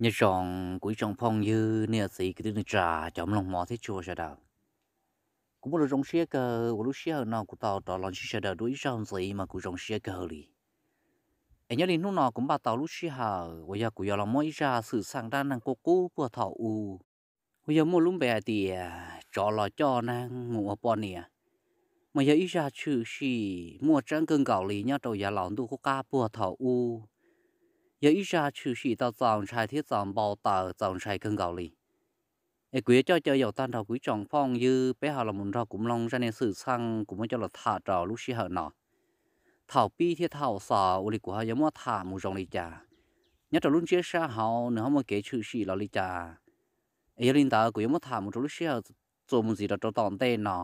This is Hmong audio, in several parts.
Nyob zoo kuv ib tsoom phooj ywg niam txiv kwv tij neej tsa cov mloog mov thiab tshua sawv daws. Kuv muaj lus zoo siab kawg uas lub sij hawm no kuv tau rov los ntsib sawv daws dua ib zaug ntxiv mas kuv zoo siab kawg li. Es nyob li hnub no kuv npaj tau lub sij hawm uas yog kuv yuav los muab ib zaj xwm txheej dab neeg qub qub puag thaum ub uas yog muaj lub npe hais tias tsov los coj neeg mus ua poj niam, mas yog ib zaj tshwm sim muaj tseeb kawg nkaus li nyob rau yav laus ntuj qub qab puag thaum ub. Yog ib zaj tshwm sim tau txaus ntshai thiab txaus npau taws txaus ntshai kawg nkaus li. Es kuv yuav coj caw yaum tag nrho kuv ib tsoom phooj ywg peb ho los mus nrog kuv mloog zaj niag xwm txheej kuv muab coj los tham rau lub sij hawm no. Thaum pib thiab thaum xaus ua li kuv ho yuav muab tham mus zoo li cas, nyob rau lub ntsiab sab hauv nws ho muaj kev tshwm sim los li cas. Es yog li ntawd kuv yuav muab tham mus rau lub sij hawm txuas mus ntxiv rau rau tom ntej no.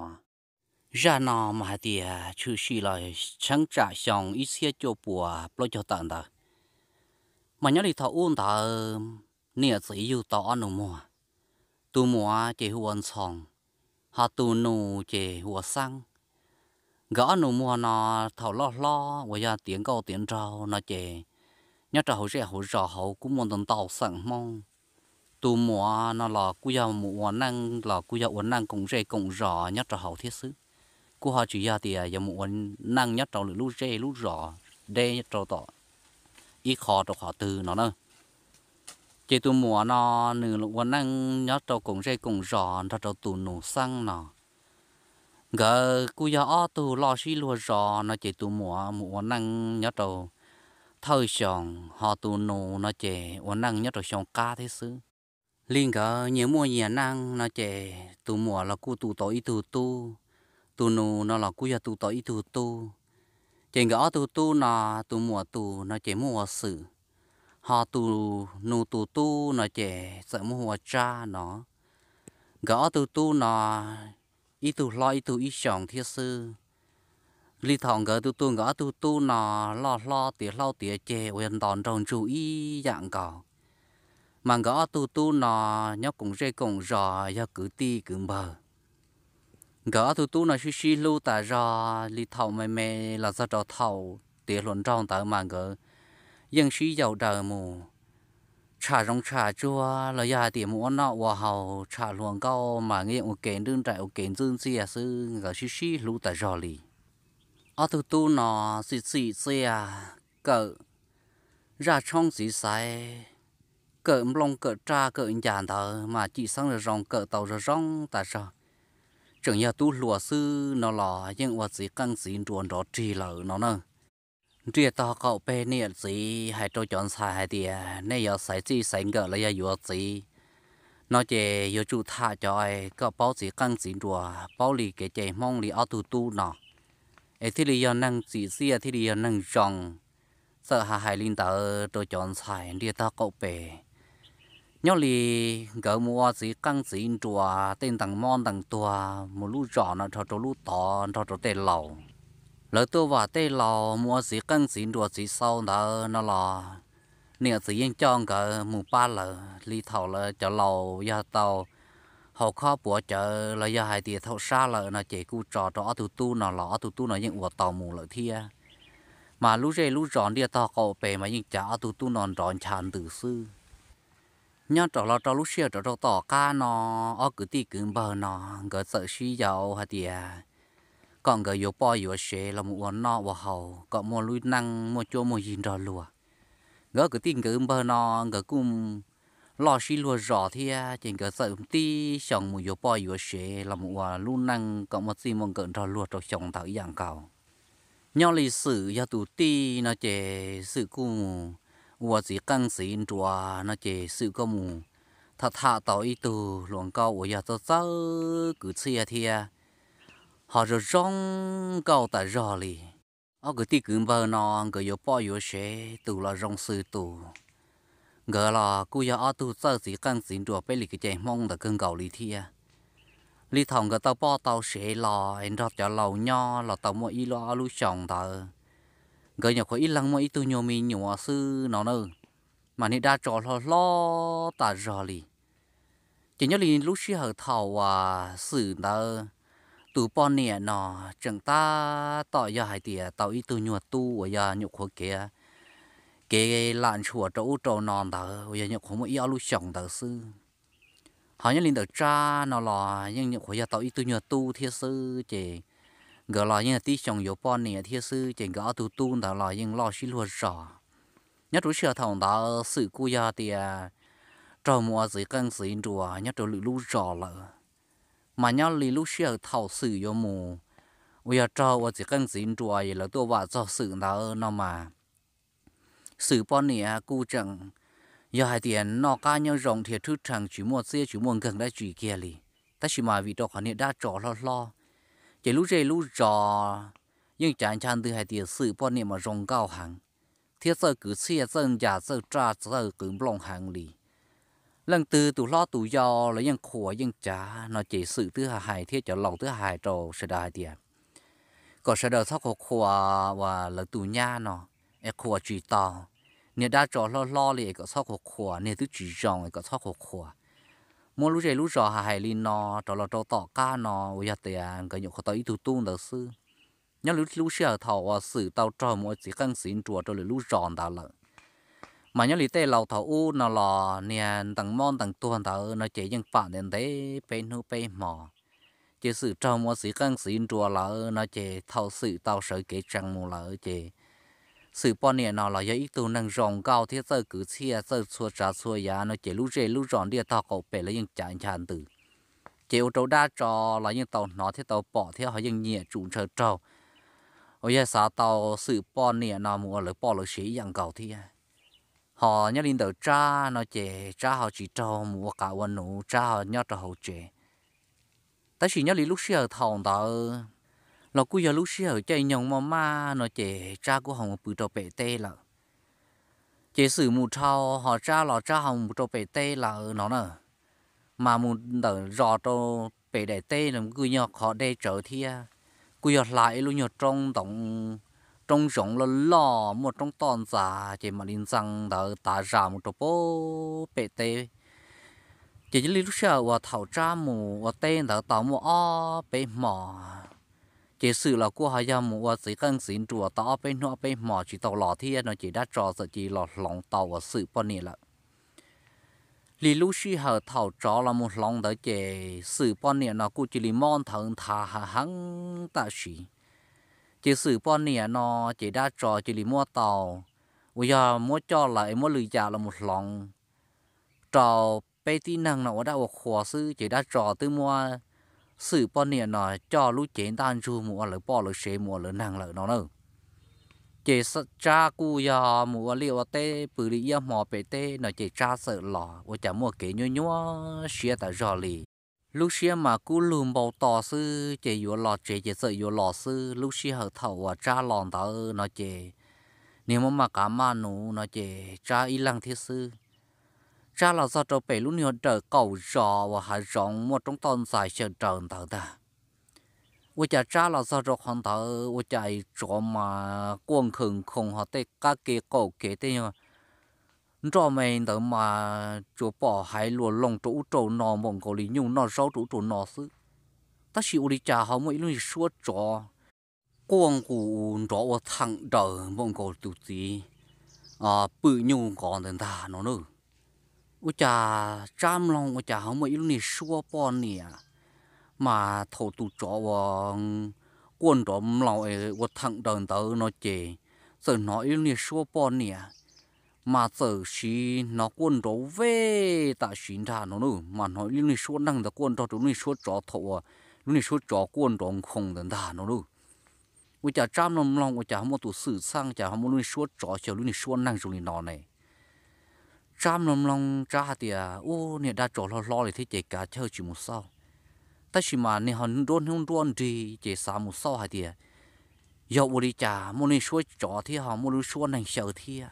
Zaj no mas hais tias tshwm sim los cheeb tsam xyoo ib txhiab cuaj puas plaub caug tawm ntawd. Mas nyob li thaum ub ntawd niam txiv yug tau ob nus muag, tus muam ces hu ua Ntxhoo, ho tus nus ces hu ua Xeeb. Nkawd ob nus muag no thaum loj hlob uas yog tiav nkauj tiav nraug no ces nyob rau hauv zej hauv zos hauv kuj muaj ntau ntau xeem Hmoob. Tus muam no los kuj yog mus ua neej los kuj yog ua neej koom zej koom zos nyob rau hauv thiab xwb, kuj ho tsis yog tias yog mus ua neej nyob rau lwm lub zej lub zos deb rau tom ib qho rau qhov twg no na. Ces tus muam no nws ua neej nyob rau koom zej koom zos nrog rau tus nus Xeeb no. Nkawd kuj yog ob tug loj sib luag zos no ces tus muam mus ua neej nyob rau thawj xyoo, ho tus nus no ces ua neej nyob rau xyoo qab thiab xwb. Li nkawd nyias muaj nyias neej no ces tus muam los kuj tu tau ib tug tub, tus nus no los kuj yog tu tau ib tug tub. Ces nkawd ob tug tub no, tus muam tus no ces muaj ua Xwm, ho tus nus tus tub no ces txawm muaj ua Tsab no. Nkawd ob tug tub no ib tug hlob ib tug ib xyoos thiab xwb. Li thaum nkawd tu tu nkawd ob tug tub no loj hlob tiav hlob tiav ceg uas yog ntos nraug ntsug ib yam nkaus, mas nkawd ob tug tub no nyob koom zej koom zos yog kwv tij kwv npawg. Nkawd ob tug tub no sib sib hlub tas zog li thaum me me los txog rau thaum tiav hluas nraug ntawd mas nkawd yeej sib yaum daws mus tsham zoov tsham tsuag los yog hais tias mus ua noj ua haus tsham hluas nkauj mas yeej ua ke nrwb nraim ua ke ntxwb ntxiaj xwb, nkawd sib sib hlub tas zog li. Ob tug tub no txim txim txiaj, kawm zaj tshoob txiv xaiv, kawm nplooj kawm raj kawm ncas ntawd mas cim xeeb zoo zoo kawm tau zoo zoo tas zog. Tseem yog tub hluas xwb no los yeej ua txiv qeej txiv nruas nrov rig lawm no na. Nriaj tog qaum peg niam txiv hais rau cov ntxhais hais tias nej yuav xaiv txij xaiv nkawm los yog yuav txiv no ces yuav tsum tham cov kom paub txiv qeej txiv nruas paub li kev cai Hmoob li ob tug tub no, es thiaj li yog neeg txim txiaj thiaj li yog neeg zoo. Txawm hais hais li ntawd rau cov ntxhais ntiaj tog qaum pem. Nyob li nkawd mus ua txiv qeej txiv nruas tej ntees mob ntees tuag mus lub zos no dhau rau lub tod nrog rau tej laus. Lawv tuaj vam tej laus mus ua txiv qeej txiv nruas txiv xau ntawd no los niam txiv yeej coj nkawd mus pab lawv li thaum lawv cov laus yog tau haus khob puav cawv los yog hais tias thaum sab lawm no ces kuj tso rau ob tug tub no los ob tug tub no yeej ua tau mus lawm thiab. Mas lub zej lub zos ntiaj tog qaum pem mas yeej cav ob tug tub no nrov ncha ntws xwb. Nyob rau los rau lub sij hawm rau rau tom qab no, ob kwv tij kwv npawg no nkawd txawm sib yaum hais tias kom nkawd yuav poj yuav sev los mus ua noj ua haus kom muaj lub neej muaj cuab muaj yig nrog luag. Nkawd ob kwv tij kwv npawg no nkawd kuj loj sib luag zos thiab ces nkawd txawm tib xyoos mus yuav poj yuav sev los mus ua lub neej kom muaj txij muaj nkawm nrog luag rau xyoo ntawd ib yam nkaus. Nyob li Xwm yog tus tij no ces Xwm kuj mus ua txiv qeej txiv nruas no ces Xwm kuj mus tham tham tau ib tug hluas nkauj uas yog txawj txawj kwv txhiaj thiab ho zoo zoo nkauj tas zog li. Ob kwv tij kwv npawg no nkawd yuav poj yuav sev tus los zoo xws tus. Nkawd los kuj yog ob tug txawj txiv qeej txiv nruas peb li kev cai Hmoob ntawd kawg nkaus li thiab. Li thaum nkawd tau poj tau sev los es nrog cov laus nyob los tau muaj ib lub ob lub xyoos ntawd, nkawd nyuam qhuav ib leeg muaj ib tug nyuag me nyuam xwb no na, mas niag dab tso hlob hlob tas zog li. Ces nyob li lub sij hawm thaum uas Xwm ntawd tus poj niam no tseem tab tom yog hais tias tau ib tug nyuag tub uas yog nyuam qhuav kev kev lam ntshua rau ub rau no ntawd uas yog nyuam qhuav muaj ib ob lub xyoos ntawd xwb. Ho nyob li ntawm Tsab no los yeej nyuam qhuav yog tau ib tug nyuag tub thiab xwb ces nkawd los yeej tib xyoos yuav poj niam thiab xwb ces nkawd ob tug tub ntawd los yeej loj sib luag zos. Nyob rau lub sij hawm thaum ntawd Xwm kuj yog tias raug mus ua txiv qeej txiv nruas nyob rau lwm lub zos lawm. Mas nyob li lub sij hawm thaum Xwm yuav mus uas yog raug ua txiv qeej txiv nruas es lawv tuaj vam txog Xwm ntawd no mas Xwm poj niam kuj tseem yog hais tias noj qab nyob zoo dhia rhwb rhees tsis muaj txiab tsis muaj nkeeg dab tsi kiag li. Tab sis mas vim rau qhov niag dab tso hlob hlob ces lub zej lub zos yeej cav ncha ntws hais tias Xwm poj niam mas zoo nkauj heev thiab txawj kwv txhiaj txawj ncas txawj raj txawj kwv nplooj heev li. Leej twg tus hlob tus yau los yeej qhuas yeej cav no ces Xwm twb hais thiab cov laus twb hais rau sawv daws hais tias kom sawv daws txhob qhuas qhuas uas lawv tus nyab no es qhuas tsis tau. Niag dab tso hlob hlob li es kom txhob qhuas qhuas, niag twb tsis zoo es kom txhob qhuas qhuas. Muab lub zej lub zos hais hais li no rov los rau tom qab no uas yog tias nkawd nyuam qhuav tau ib tug tub ntawd xwb. Nyob li lub sij hawm thaum uas Xwm tau raug mus ua txiv qeej txiv nruas rau lwm lub zos ntawd lawm, mas nyob li tej laus thaum ub no los niag ntees mob ntees tuag ntawd no ces yeej pam ntev ntev peb hnub peb hmo. Ces Xwm raug mus ua txiv qeej txiv nruas lawm no ces thaum Xwm tau sawv kev tsees mus lawm ces Xwm poj niam no los yog ib tug neeg zoo nkauj thiab txawj kwv txhiaj txawj txhua tsav txhua yam no ces lub zej lub zos ntiaj tog qaum pem los yeej cav ncha ntws. Ces ua rau dab tso los yeej tau hnov thiab tau pom thiab ho yeej nyiam tsum ntshaw raug uas yog xav tau Xwm poj niam no mus ua lawv poj lawv sev ib yam nkaus thiab. Ho nyob li ntawm Tsab no ces Tsab ho tsis raug mus ua qav ua nuv, Tsab ho nyob rau hauv tsev. Tab sis nyob li lub sij hawm thaum ntawd los kuj yog lub sij hawm caij nyoog maj maj no ces Tsab kuj ho mus pw rau pem teb lawm. Ces Xwm mus dhau ho Tsab los Tsab ho mus rau pem teb lawm no na. Mas mus ntawm zos rau pem daim teb no kuj yog qhov deb tsawv thiab, kuj yog hla ib lub nyuag roob ntoo, roob zoov loj loj muaj roob toj ntxas ces mam li ntxees ntawd tav zas mus rau pem teb. Ces li lub sij hawm uas thaum Tsab mus ua teb ntawd tau muaj ob peb hmos, ces Xwm los kuj ho yog mus ua txiv qeej txiv nruas tau ob peb hnub ob peb hmos tsis tau los thiab no ces dab tso txawm cia li los hloov tau uas Xwm poj niam lawm. Li lub sij hawm thaum tsov los mus hloov ntawd ces Xwm poj niam no kuj cia li mob nthawv nthav hav heev tam sim. Ces Xwm poj niam no ces dab tso cia li muab tau uas yog muab coj lawm es muab lwm yam los mus hloov rau peb tib neeg no ua dab ua qhua xwb ces dab tso twb muab Xwm poj niam no coj lub cev ntaj ntsug mus ua lawv poj lawv sev mus ua lawv neeg lawm no na. Ces Tsab kuj yog mus ua liaj ua teb pw li ib hmo pem teb no ces Tsab txawm los ua cas muaj kev nyuaj nyuaj siab tas zog li. Lub siab mas kub lug npau to xwb ces yuav los tsev ces txawm yuav los xwb. Lub sij hawm thaum uas Tsab los ntawd no ces niag muaj maj qav maj nuv no ces Tsab ib leeg thiab xwb. Tsab los txog rau pem lub niag dawm qaum zos uas hav zoov muaj roob toj ntxas xyaw daws ntawd ntag. Ua cas Tsab los txog rau qhov ntawd ua cas tsov mas quaj nkhaws nkhoos ho tej qab ke qaum kev tej nroj me ntawd mas tsuas pom hais luas loos rau ub rau no npaum nkaus li nyuj noj zaub rau ub rau no xwb. Tab sis ua li cas ho muaj ib lub niag suab tsov quaj nqus nrov ua theem daws npaum nkaus tus txiv pwm nyuj nqov ntawd ntag no na. Ua cas Tsab mloog ua cas ho muaj ib lub niag suab poj niam, mas thaum tus tsov uas quaj nrov mloog ua theem daws ntawd no ces txawm hnov ib lub niag suab poj niam mas txawm siv hnov quaj nrov vej tam sim ntag no na, mas hnov ib lub niag suab neeg ntawd quaj nrog rau lub niag suab tsov thaum uas lub niag suab tsov quaj nrov nkhoos ntawd ntag no na. Ua cas Tsab mloog mloog ua cas ho muaj tus xwm txheej cas ho muaj lub niag suab tsov xyaw lub niag suab neeg zoo li no ne? Tsab mloog mloog Tsab hais tias, ub, niag dab tsov hlob hlob li thiab ces kav chawj tsis mus xauj. Tab sis mas niag ho nruab hnub nruab nrig ces xav mus xauj hais tias yog ua li cas muaj lub niag suab tsov thiab ho muaj lub suab neeg xyaw thiab.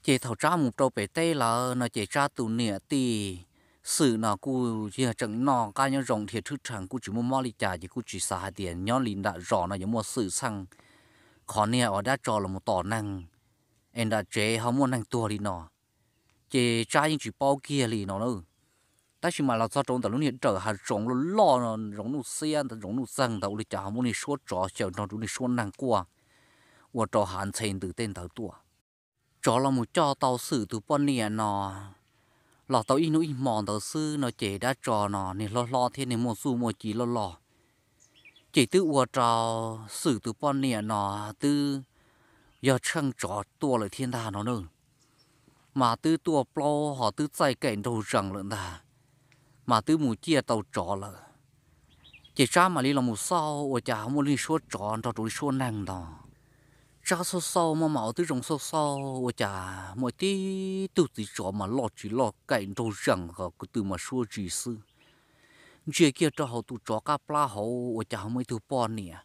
Ces thaum Tsab mus rau pem teb lawm no ces Tsab tus niam tij Xwm no kuj yog tseem noj qab nyob zoo dhia rhwb rhees kuj tsis muaj mob li cas ces kuj tsis xav hais tias nyob li nram zos no yuav muaj xwm txheej qhov niag uas dab tsov los mus tom neeg es nram tsev ho muaj neeg tuag li no. Ces Tsab yeej tsis paub kiag li no na. Tab sis mas los txog rau ntawm lub niag dawm hav zoov loj loj no, zoov nuj xiab ntawd, zoov nuj txeeg ntawd ua li cas ho muaj niag suab tsov xyaw nrog rau niag suab neeg quaj ua rau hav ntxhe ntws tej ntawd tuaj. tsov los mus coj tau Xwm tus poj niam no los tau ib hnub ib hmo ntawd xwb no ces dab tsov no niag hlob hlob thiab niag muaj txuj muaj ci loj loj, ces twb ua rau Xwm tus poj niam no twb yog tsheej tsov tuaj lawm thiab ntag no na. Mas twb tuaj plaub ho twb txaij kaim nraug zees lawm ntag, mas twb mus ciaj tau tsov lawm. Ces Tsab mam li los mus xauj ua cas ho muaj li suab tsov nrog rau li suab neeg ntag. Tsab xauj xauj muaj mam ua twb zoo xauj xauj ua cas muaj tib tug txiv tsov mas loj tsis loj kaim nraug zees ho kwv tw mas suab zis xwb. Ntsia kiag rau hauv tus tsov qab plab hauv ua cas ho muaj ib tug poj niam,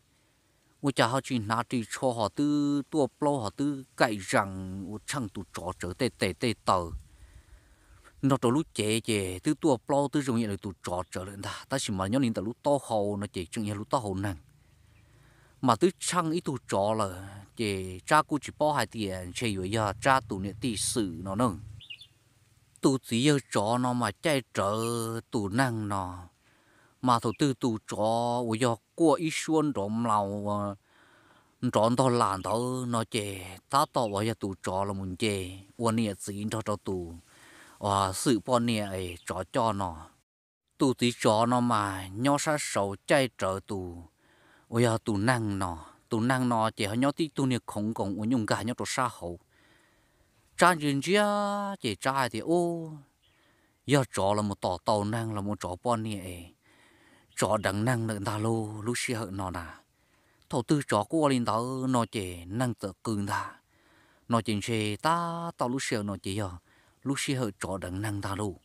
ua cas ho tsis hnav ris tsho ho twb tuaj plaub ho twb kaim zees ua tsheej tus tsov tsawv tej tes tej taw nrog rau lub cev ces twb tuaj plaub twb zoo yam li tus tsov tsawv lawm ntag, tab sis mas nyob li ntawm lub taub hau no ces tseem yog lub taub hau neeg, mas twb tsheej ib tug tsov lawm ces Tsab kuj tsis paub hais tias ntshe yuav yog Tsab tus niam tij Xwm no na. Tus txiv yawg tsov no mas caij rawv tus neeg no, mas thaum twg tus tsov uas yog quaj ib suab nrov mlaus nrov ntog las ntawd no ces tab tom uas yog tus tsov los mus nce ua niam txiv nrog rau tus Xwm poj niam es tsov coj no. Tus txiv tsov no mas nyob sab saud caij rawv tus uas yog tus neeg no. Tus neeg no ces ho nyob tib tug niag khoov nkoos ua nyuj nkag nyob rau sab hauv. Tsab ntsia ntsia ces Tsab hais tias, Ub, yog tsov los mus tom tau neeg los mus tsov poj niam es tsov deev neeg lawm ntag lauj lub sij hawm no na. Thaum twg tsov quaj li ntawd no ces neeg txawm qw ntag, no ces ntshe tab tom lub sij hawm no ces yog lub sij hawm tsov deev neeg ntag lauj.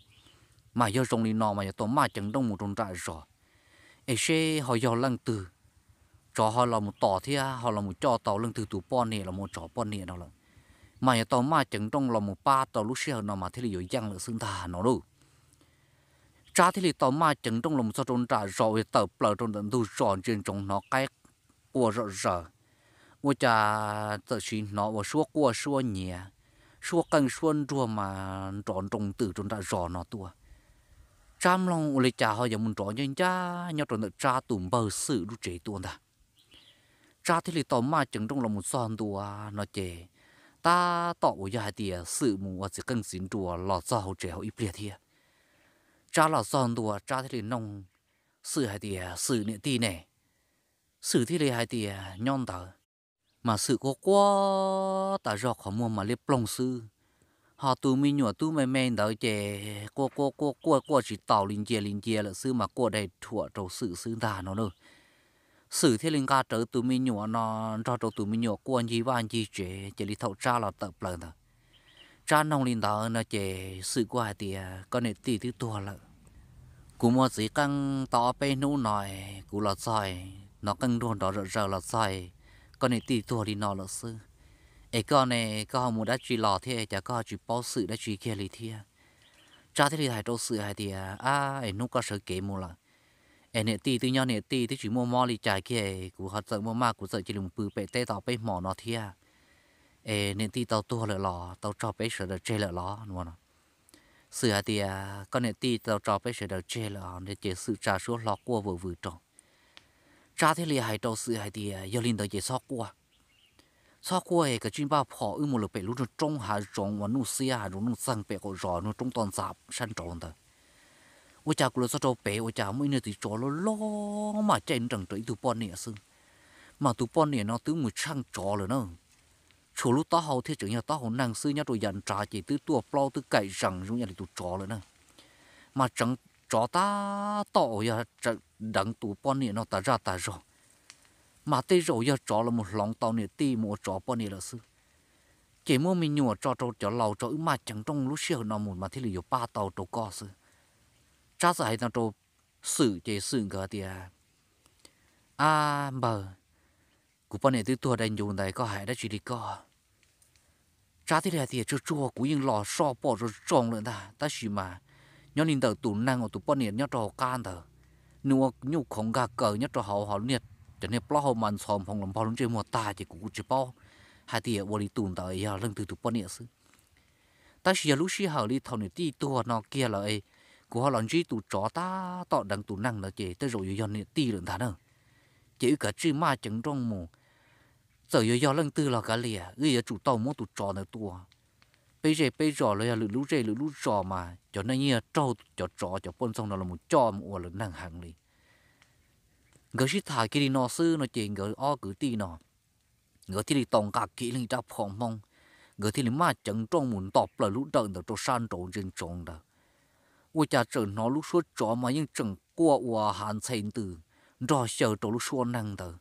Mas yog zoo li no mas yuav tau maj ceev nrooj mus rau nram zos es seb ho yog leej twg tsov ho los mus tom thiab ho los mus coj tau leej twg tus poj niam los mus tsov poj niam no lawm, mas yuav tau maj ceev nrooj los mus pab rau lub sij hawm no mas thiaj li yuav yeej lawm xwb ntag no lauj. Tsab thiaj li tau maj ceev nrooj los mus txog rau nram zos uas yog tawm plaws rau ntawm ntug zos ntsia ntsoov hnov qaib quaj zom zaws, ua cas txawm sim hnov uas suab quaj suab nyiav, suab qeej suab nruag mas nrov nroo ntws rau nram zos no tuaj. Tsab mloog ua li cas ho yuav mus nrov ncaj ncaj nyob rau ntawm Tsab tus npawg Xwm lub tsev tuaj ntag. Tsab thiaj li tau maj ceev nrooj los mus txog ntua no ces tab tom uas yog hais tias Xwm mus ua txiv qeej txiv nruas los txog hauv tsev hauv ib pliag thiab. Tsab los txog ntua Tsab thiaj li noog Xwm hais tias, Xwm niam tij ne? Xwm thiaj li hais tias, Nyob ntawd. Mas Xwm quaj quaj tas zog qhov muag mas liab ploog xwb, ho tus me nyuam tub me me ntawd ces quaj quaj quaj quaj quaj tsis taus li ncia li ncia lawm xwb mas quaj dai rhuam rau Xwm xwb ntag no na. Xwm thiaj li nqa rawv tus me nyuam no nrog rau tus me nyuam quaj ncig vaj ncig tsev ces li thaum Tsab los tawm plaws ntawd. Tsab noog li ntawd no ces Xwm kuj hais tias, Koj niam tij twb tuag lawm. Kuv muaj txiv qeej tau ob peb hnub no, kuv los txog, hnov qeej nruag nrov zom zaws los txog, koj niam tij tuag li no lawm xwb. Es koj ne, koj ho mus dab tsi los thiab cas koj ho tsis paub Xwm dab tsi kiag li thiab? Tsab thiaj li hais rau Xwm hais tias, Ab, es hnub koj sawv kev mus lawm, es niam tij twb nyob niam tij twb tsis muaj mob li cas kiag, kuv ho txawm muaj maj kuv txawm cia li mus pw pem teb tau peb hmo no thiab. Es niam tij tau tuag lawm los tau tso peb sawv daws tseg lawm los? Xwm hais tias, Koj niam tij tau tso peb sawv daws tseg lawm. Ces Xwm tsa suab hlo quaj vwm vwm rau. Tsab thiaj li hais rau Xwm hais tias, Yog li ntawd ces txhob quaj, txhob quaj es kav tsij npaj phom wb mus lawm pem lub roob hav zoov uas nuj xiab hav zoov nuj txeeg pem qaum zos nuj roob toj ntxas sab nraud ntawd. Ua cas kuv los txog rau pem ua cas muaj ib niag txiv tsov loj loj mas caij nrees rau ib tug poj niam xwb, mas tus poj niam no twb mus tsheej tsov lawm na. Tshuav lub taub hau thiaj tseem yog taub hau neeg xwb, nyob rau yav nrad ces twb tuaj plaub twb kaim zees zoo yam li tus tsov lawm na. Mas tseem tsov tab tom uas yog deev tus poj niam no tas zaj tas zog, mas tej zaum yog tsov los mus hloov tau niam tij mus ua tsov poj niam lawm xwb. Ces muab me nyuam tso rau cov laus tso, wb maj ceev nrooj lub sij hawm no mus mas thiaj li yuav pab tau rau koj xwb. Tsab txawm hais no rau Xwm ces Xwm nkawd tias, Ab npawg, kuv poj niam twb tuag dai ncuv ntawd koj hais dab tsi li koj? Tsab thiaj li hais tias, Tsuag tsuag, kuv yeej los soj pom zoo zoo lawm ntag, tab sis mas nyob li ntawm tus neeg uas tus poj niam nyob rau hauv qab ntawd, nws ua nyuj khoov nkag kaws nyob rau hauv, hauv niag, cov niag plaub hau mas ntxhov nphoo los npog lub ntsej muag tag ces kuv kuj tsis paub hais tias ua li tus ntawd yog leej twg tus poj niam xwb. Tab sis yog lub sij hawm li thaum niam tij tuag no kiag lawm, kuv ho los ntsib tus tsov tab tom deev tus neeg ntawd ces tej zaum yuav yog niam tij lawm ntag na. Ces wb kav tsij maj ceev nrooj mus, txawm yuav yog leej twg los kav liam, wb yuav tsum tau muab tus tsov ntawd tua. peb zej peb zos los yog lwm lub zej lwm lub zos mas cov neeg yeej yog raug cov tsov cov poj ntxoog no los coj mus ua lawv neeg heev li. Nkawd sib tham kiag li no xwb no ces nkawd ob kwv tij no nkawd thiaj li tau nqa kiag leej rab phom Hmoob, nkawd thiaj li maj ceev nrooj mus nto plaws lub dawm ntawd rau sab nraud ntse ntsoov ntawd. Ua cas txawm hnov lub suab tsov mas yeej tseem quaj ua hav ntxhe ntws nrog xyaw rau lub suab neeg ntawd,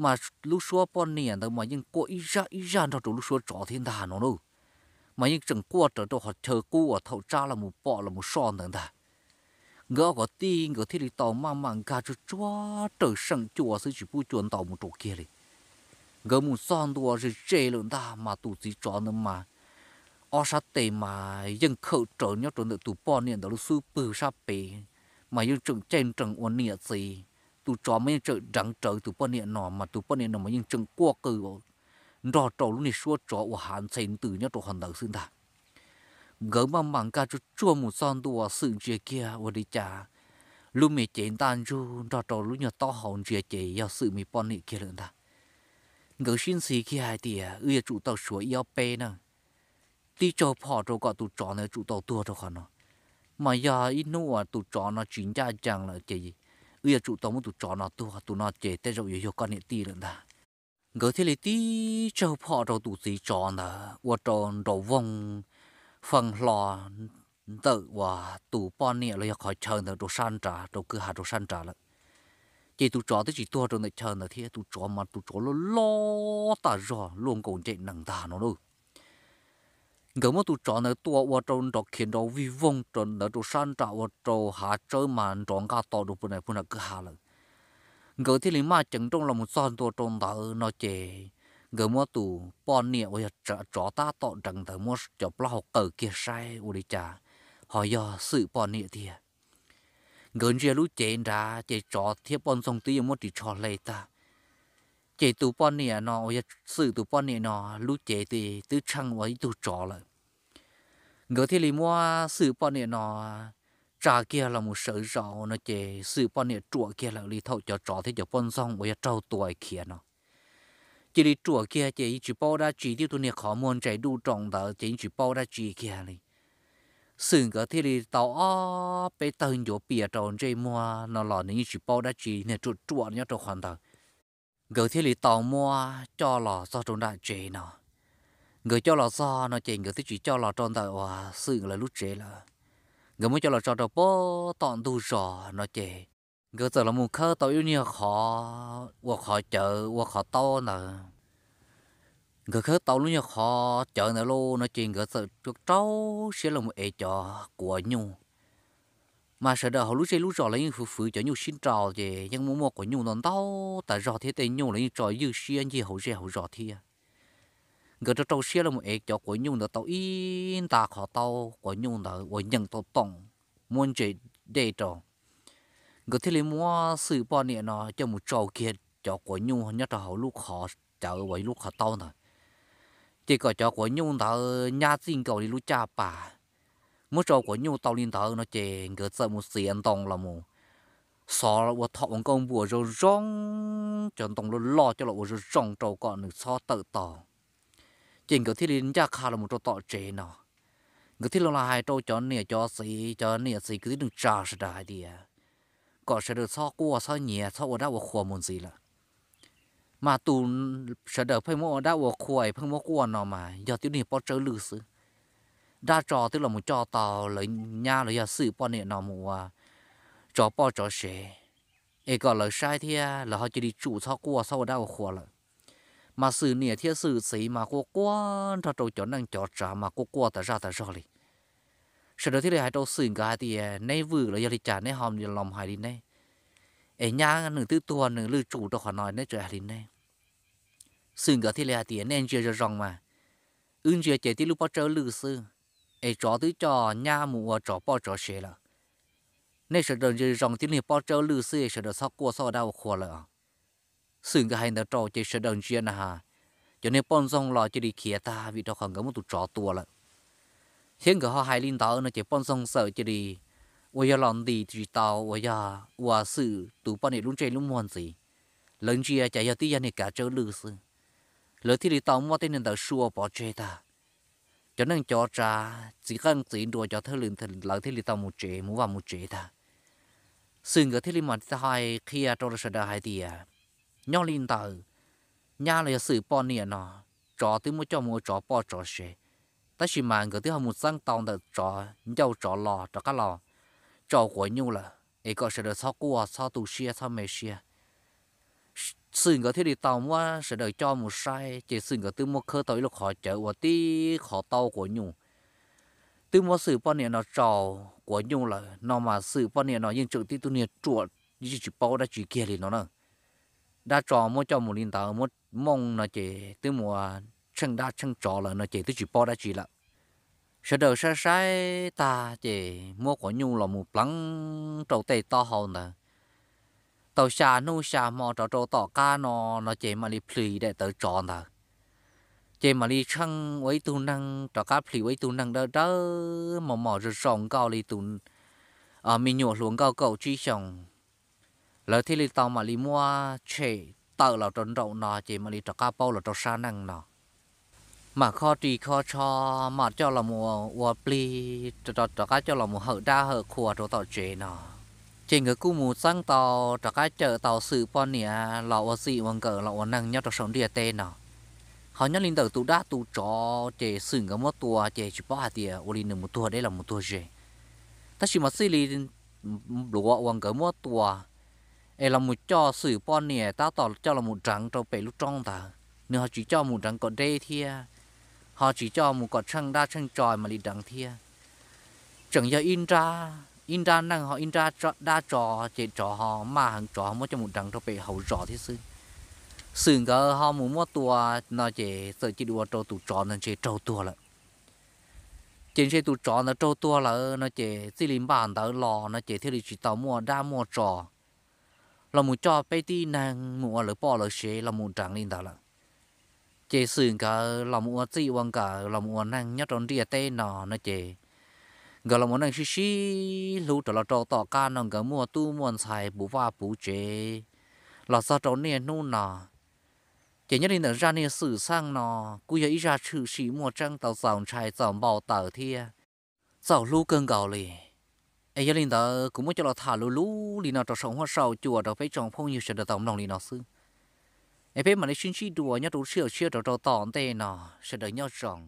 mas lub suab poj niam ntawd mas yeej quaj ib zaj ib zaj nrog rau lub suab tsov thiab ntag no lauj. Mas yeej tseem quaj rawv rau qhov chaw qub uas thaum tsab los mus pom los mus soj ntawd ntag. Nkawd ob kwv tij nkawd thiaj li tau maj mam nkag tsuag tsuag raws seem cua xwb tsis pub cua ntaus mus rau kiag li. Nkawd mus txog ntua ze ze lawm ntag mas tus txiv tsov ntawd mas ob sab tes mas yeej khawm rawv nyob rau ntawm tus poj niam ntawd lub xub pwg sab pem, mas yeej tseem caij nrees ua niam txiv. Tus tsov mas yeej tseem deev rawv tus poj niam no mas tus poj niam no mas yeej tseem quaj qw nrog rau lub niag suab tsov uas hav ntxhe ntws nyob rau qhov ntawd xwb ntag. Nkawd maj mam nkag tsuag tsuag mus txog ntua Xwm ntsia kiag ua li cas lub me cev ntaj ntsug nrog rau lub nyuag taub hau ntsia ces yog Xwm me poj niam kiag lawm ntag. Nkawd sib ntxhi kiag hais tias wb yuav tsum tau suav ib ob peb na, tib tsaug phom rau kom tus tsov ntawd tsum tau tuag rau qhov no, mas yog ib hnub uas tus tsov no tsis ncaj ncees lawm ces wb yuav tsum tau muab tus tsov no tuag, tus no ces tej zaum yuav yog koj niam tij lawm ntag. Nkawd thiaj li tib tsaug phom rau tus txiv tsov ntawd ua rau nraum voog fee hlo ntawm uas tus poj niam los yog qhov chaw ntawd rau sab nrad, rau kwj ha rau sab nrad lawm. Ces tus tsov twb tsis tuag rau ntawm chaw ntawd thiab, tus tsov mas tus tsov loj loj tas zog luaj nkaus ncej nees ntag no lauj. Nkawd muab tus tsov ntawd tua ua rau nrov khiav nrov vij voog ntawd rau sab nrad ua rau hav tsawb mas nrov nqaj to rau puag nram kwj ha lawm. Nkawd thiaj li maj ceev nrooj los mus txog ntua rau ntawd no ces nkawd muab tus poj niam uas yog tsov tab tom deev ntawd muab cov plaub hau qaws kiag saib ua li cas ho yog Xwm poj niam tiag. Nkawd ntsia lub cev nrad ces tsov thiab poj ntxoog twb yuav muab ris tsho hle tag. Ces tus poj niam no uas yog Xwm tus poj niam no lub cev twb tsheej ua ib tug tsov lawm. Nkawd thiaj li muab Xwm poj niam no tsa kiag los mus sawv zaum no ces Xwm poj niam ruam kiag lawm li thaum cov tsov thiab cov poj ntxoog uas yog raug tua khiav no. Cia li ruam kiag ces yeej tsis paub dab tsi, tib tug niag qhov muag ntsais duj roos ntawd ces yeej tsis paub dab tsi kiag li. Xwm nkawd thiaj li tau ob peb tawg ncuav pias rau ntsej muag no los nws yeej tsis paub dab tsi, niag ruam ruam nyob rau qhov ntawd. Nkawd thiaj li tau muab coj los txog rau nram tsev no. Nkawd coj los txog no ces nkawd twb tsis coj los rau ntawm uas Xwm lawv lub tsev lawm. Nkawd muab coj los tso rau puag tom ntug zos no ces nkawd txawm los mus khawb tau ib lub nyuag qhov ua qhov cawv ua qhov taub ntawd. Nkawd khawb tau lub nyuag qhov cawv ntawd lauj no ces nkawd txawm rau siab los mus ev cov quav nyuj. Mas sawv daws hauv lub zej lub zos los yeej fwv fwv cov nyuj sib nraus ces yeej muaj muaj quav nyuj ntau ntau tas zog thiab tej nyuj los yeej tso ywj siab ncig hauv zej hauv zos thiab. Nkawd rau rau siab los mus ev cov quav nyuj ntawd tau ib nta qhov taub quav nyuj ntawd uas nyeem tau toom muab ntses dej rau. Nkawd thiaj li muab Xwm poj niam no coj mus tsau kiag cov quav nyuj nyob rau hauv lub qhov cawv uas lub qhov taub ntawd, ces kom cov quav nyuj ntawd nyab txij nkaus li lub caj pas. Muab tsau quav nyuj tau li ntawd no ces nkawd txawm mus txiav ntoo los mus xov ua thom ua nkauj npuas zoo zoo, cov ntoo loj loj coj los ua zoo zoo rau kom nws txhob tawm tau. Ces nkawd thiaj li ncaj qha los mus rau tom tsev no. Nkawd thiaj li los hais rau cov niam cov txiv, cov niam txiv kwv tij neej tsa sawv daws hais tias kom sawv daws txhob quaj txhob nyiav txhob ua dab ua qhua mus ntxiv lawm. Mas tus sawv daws pheej muab ua dab ua qhua es pheej muab quaj no mas yog tib niag pob tsawb lwj xwb. Dab tso twb los mus coj tau lawv nyab los yog Xwm poj niam no mus ua tsov poj tsov sev, es kom lawv saib thiab lawv ho cia li tsum txhob quaj txhob ua dab ua qhua lawm. Mas Xwm niam thiab Xwm txiv mas quaj quaj nrog rau cov neej cov tsav mas quaj quaj tas zaj tas zog li. Sawv daws thiaj li hais rau Xwm nkawd hais tias, neb vwm los yog li cas neb ho los hais li neb? Es nyab nws twb tuag nws lwj tsum rau qhov no neb tseem hais li neb. Xwm nkawd thiaj li hais tias, nej ntsia zoo zoo mas, wb ntsia ces tib lub pob tsawb lwj xwb, es tsov twb coj nyab mus ua tsov poj tsov sev lawm. Nej sawv daws ntsia zoo tib niag pob tsawb lwj xwb es sawv daws txhob quaj txhob ua dab ua qhua lawm os. Xwm nkawd hais ntawd rau ces sawv daws ntsia na has, cov niag poj ntxoog los cia li khiav tag vim rau qhov nkawd muab tus tsov tua lawm. Thiab nkawd ho hais li ntawd no ces poj ntxoog txawm cia li uas yog los ntis tsis tau uas yog ua Xwm tus poj niam lub ntsej lub muag ntxiv. Lawv ntsia cas yog tib yog niag kav tsawb lwj xwb. Lawv thiaj li tau muab tej niag ntawd sua pov tseg tag. cov neej cov tsav, txiv qeej txiv nruas cov thawj lwm lawv thiaj li tau mus tsev, mus vaj mus tsev tag. Xwm nkawd thiaj li mam hais qhia rau sawv daws hais tias, nyob li ntawm nyab los yog Xwm poj niam no, tsov twb muab coj mus ua tsov poj tsov sev, tab sis mas nkawd twb ho mus txeeb tau ntawm tsov ncauj tsov los rov qab los tsau quav nyuj lawm, es kom sawv daws txhob quaj txhob tu siab txhob me siab. Xwm nkawd thiaj li tau muab sawv daws coj mus saib, ces Xwm nkawd twb muab khawb tau ib lub qhov cawv uas tib qhov taub quav nyuj, twb muab Xwm poj niam no tsau quav nyuj lawm no mas Xwm poj niam no yeej tseem tib tug niag ruam, yeej tsis paub dab tsi kiag li no na. Dab tso muab coj mus li ntawd, muab mooj no ces twb mus ua tsheej dab tsheej tsov lawm no ces twb tsis paub dab tsi lawm. Sawv daws saib saib tag ces muab quav nyuj los mus pleev rau tej taub hau ntawd. Tau xya hnub xya hmo rov rau tom qab no, no ces mam li plhis daim tawv tsov ntawd, ces mam li tsheej ua ib tug neeg, rov qab plhis ua ib tug neeg dawb dawb mos mos zoo zoo nkauj li tus me nyuam hluas nkauj kaum tsib xyoos. Lawv thiaj li tau mam li muab tshem tawm los rau nraum no ces mam li rov qab paub los rau sab neej no. Mam khob ris khob tsho, mam coj los mus ua plig, rov qab coj los mus hawm dab hawm qhua rau tom tsev no. Ces nkawd kuj mus txeeb tau, rov qab cawm tau Xwm poj niam los ua txij ua nkawm los ua neeg nyob rau saum ntiaj teb no. Ho nyob li ntawm tus dab tus tsov ces Xwm nkawd muab tua ces tsis paub hais tias ua li nws mus tuag deb los mus tuag ze, tab sis mas txij li npluav uas nkawd muab tua es los mus coj Xwm poj niam tab tom coj los mus deev rau pem lub roob ntawd, nws ho tsis coj mus deev kom deb thiab, ho tsis coj mus kom tsheej dab tsheej tso mam li deev thiab. Tseem yog ib nrab neeg ho ib nrab dab tso, ces tsov ho maj heev, tsov ho muab coj mus deev rau pem hauv zos thiab xwb. Xwm nkawd ho mus muab tua no ces txawm cia li ua rau tus tsov ntawd ntshe raug tuag lawm. Ces ntshe tus tsov ntawd raug tuag lawm no ces txij li npaj ntawd los no ces thiaj li tsis tau muaj dab muaj tsov los mus coj peb tib neeg mus ua lawv poj lawv sev los mus deev li ntawd lawm. Ces Xwm nkawd los mus ua txij ua nkawm los mus ua neeg nyob rau ntiaj teb no no ces nkawd los mus neej sib sib hlub rov los rau tom qab no nkawd muaj tub muaj ntxhais puv vaj puv tsev los txog rau niaj hnub no. Ces nyob li ntawm zaj niag Xwm Xeej no kuj yog ib zaj tshwm sim muaj tseeb tau txaus ntshai txaus npau taws thiab txaus hlub kawg nkaus li. Es yog li ntawd kuv muab coj los tham luv luv li no rau saum huab saum cua rau peb tsoom phooj ywg sawv daws tau mloog li no xwb. Es peb mam li sib ntsib dua nyob rau lub sij hawm tshiab rau rau tom ntej no, sawv daws nyob zoo.